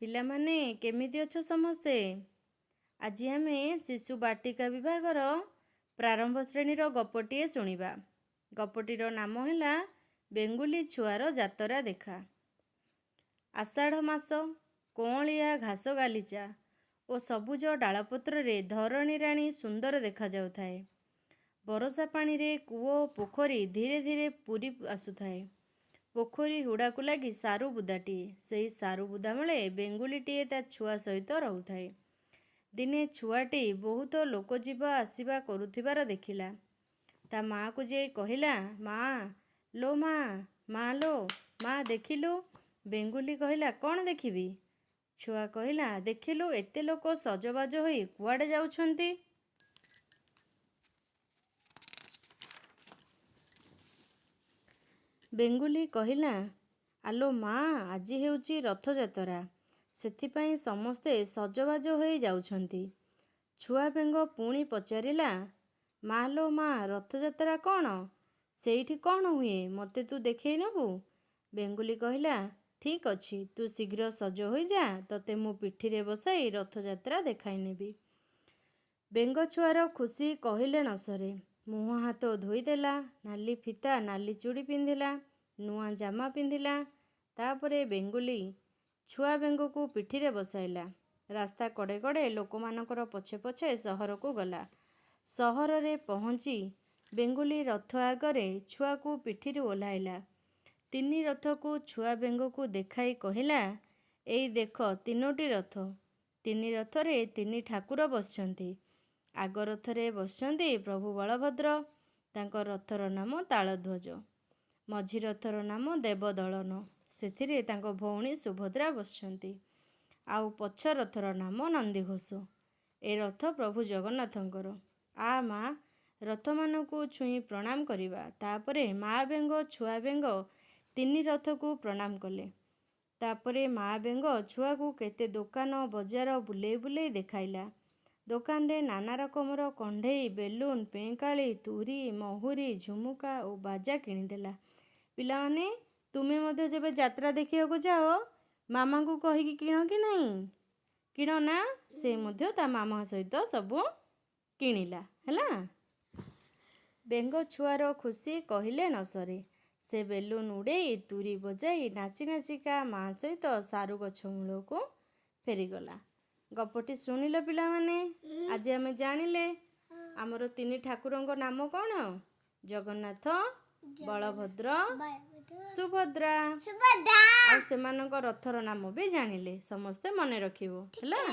ପିଲାମାନେ, କେମିତି ଅଛ ସମସ୍ତେ? ଆଜି ଆମେ ଶିଶୁ ବାଟିକା ବିଭାଗର ପ୍ରାରମ୍ଭ ଶ୍ରେଣୀର ଗପଟିଏ ଶୁଣିବା। ଗପଟିର ନାମ ହେଲା ବେଙ୍ଗୁଲି ଛୁଆର ଯାତରା ଦେଖା। ଆଷାଢ଼ ମାସ। କଅଁଳିଆ ଘାସ ଗାଲିଚା ଓ ସବୁଜ ଡାଳପତ୍ରରେ ଧରଣୀ ରାଣୀ ସୁନ୍ଦର ଦେଖାଯାଉଥାଏ। ବରଷା ପାଣିରେ କୂଅ ଓ ପୋଖରୀ ଧୀରେ ଧୀରେ ପୂରି ଆସୁଥାଏ। ପୋଖରୀ ହୁଡ଼ାକୁ ଲାଗି ସାରୁ ବୁଦାଟିଏ। ସେହି ସାରୁ ବୁଦା ମୂଳେ ବେଙ୍ଗୁଲିଟିଏ ତା ଛୁଆ ସହିତ ରହୁଥାଏ। ଦିନେ ଛୁଆଟି ବହୁତ ଲୋକ ଯିବା ଆସିବା କରୁଥିବାର ଦେଖିଲା। ତା ମାଆକୁ ଯାଇ କହିଲା, "ମା ଲୋ ମା, ମା ଲୋ ମା, ଦେଖିଲୁ।" ବେଙ୍ଗୁଲି କହିଲା, "କ'ଣ ଦେଖିବି?" ଛୁଆ କହିଲା, "ଦେଖିଲୁ, ଏତେ ଲୋକ ସଜବାଜ ହୋଇ କୁଆଡ଼େ ଯାଉଛନ୍ତି?" ବେଙ୍ଗୁଲି କହିଲା, "ଆଲୋ ମା, ଆଜି ହେଉଛି ରଥଯାତ୍ରା। ସେଥିପାଇଁ ସମସ୍ତେ ସଜବାଜ ହୋଇ ଯାଉଛନ୍ତି।" ଛୁଆ ବେଙ୍ଗ ପୁଣି ପଚାରିଲା, "ମା ଲୋ ମା, ରଥଯାତ୍ରା କ'ଣ? ସେଇଠି କ'ଣ ହୁଏ? ମୋତେ ତୁ ଦେଖାଇ ନେବୁ?" ବେଙ୍ଗୁଲି କହିଲା, "ଠିକ୍ ଅଛି, ତୁ ଶୀଘ୍ର ସଜ ହୋଇଯା, ତୋତେ ମୁଁ ପିଠିରେ ବସାଇ ରଥଯାତ୍ରା ଦେଖାଇ ନେବି।" ବେଙ୍ଗ ଛୁଆର ଖୁସି କହିଲେ ନ ସରେ। ମୁହଁ ହାତ ଧୋଇଦେଲା, ନାଲି ଫିତା ନାଲି ଚୁଡ଼ି ପିନ୍ଧିଲା, ନୂଆ ଜାମା ପିନ୍ଧିଲା। ତାପରେ ବେଙ୍ଗୁଲି ଛୁଆ ବେଙ୍ଗକୁ ପିଠିରେ ବସାଇଲା। ରାସ୍ତା କଡ଼େ କଡ଼େ ଲୋକମାନଙ୍କର ପଛେ ପଛେ ସହରକୁ ଗଲା। ସହରରେ ପହଞ୍ଚି ବେଙ୍ଗୁଲି ରଥ ଆଗରେ ଛୁଆକୁ ପିଠିରୁ ଓହ୍ଲାଇଲା। ତିନି ରଥକୁ ଛୁଆ ବେଙ୍ଗକୁ ଦେଖାଇ କହିଲା, "ଏଇ ଦେଖ ତିନୋଟି ରଥ। ତିନି ରଥରେ ତିନି ଠାକୁର ବସିଛନ୍ତି। ଆଗ ରଥରେ ବସିଛନ୍ତି ପ୍ରଭୁ ବଳଭଦ୍ର, ତାଙ୍କ ରଥର ନାମ ତାଳଧ୍ୱଜ। ମଝି ରଥର ନାମ ଦେବଦଳନ, ସେଥିରେ ତାଙ୍କ ଭଉଣୀ ସୁଭଦ୍ରା ବସିଛନ୍ତି। ଆଉ ପଛ ରଥର ନାମ ନନ୍ଦିଘୋଷ। ଏ ରଥ ପ୍ରଭୁ ଜଗନ୍ନାଥଙ୍କର। ଆ ମା, ରଥମାନଙ୍କୁ ଛୁଇଁ ପ୍ରଣାମ କରିବା।" ତାପରେ ମା ବେଙ୍ଗ, ଛୁଆ ବେଙ୍ଗ ତିନି ରଥକୁ ପ୍ରଣାମ କଲେ। ତାପରେ ମା ବେଙ୍ଗ ଛୁଆକୁ କେତେ ଦୋକାନ ବଜାର ବୁଲେଇ ବୁଲେଇ ଦେଖାଇଲା। ଦୋକାନରେ ନାନା ରକମର କଣ୍ଢେଇ, ବେଲୁନ, ପେଁକାଳି, ତୁରୀ, ମହୁରୀ, ଝୁମୁକା ଓ ବାଜା କିଣିଦେଲା। ପିଲାମାନେ, ତୁମେ ମଧ୍ୟ ଯେବେ ଯାତ୍ରା ଦେଖିବାକୁ ଯାଅ, ମାମାଙ୍କୁ କହିକି କିଣ କି ନାହିଁ? କିଣ ନା? ସେ ମଧ୍ୟ ତା ମାମା ସହିତ ସବୁ କିଣିଲା। ହେଲା, ବେଙ୍ଗ ଛୁଆର ଖୁସି କହିଲେ ନ ସରେ। ସେ ବେଲୁନ ଉଡ଼େଇ, ତୁରୀ ବଜାଇ, ନାଚି ନାଚିକା ମା ସହିତ ସାରୁ ଗଛ ମୂଳକୁ ଫେରିଗଲା। ଗପଟି ଶୁଣିଲ ପିଲାମାନେ? ଆଜି ଆମେ ଜାଣିଲେ ଆମର ତିନି ଠାକୁରଙ୍କ ନାମ କ'ଣ? ଜଗନ୍ନାଥ, ବଳଭଦ୍ର, ସୁଭଦ୍ରା। ସୁଭଦ୍ରା। ଆଉ ସେମାନଙ୍କ ରଥର ନାମ ବି ଜାଣିଲେ। ସମସ୍ତେ ମନେ ରଖିବ, ହେଲା?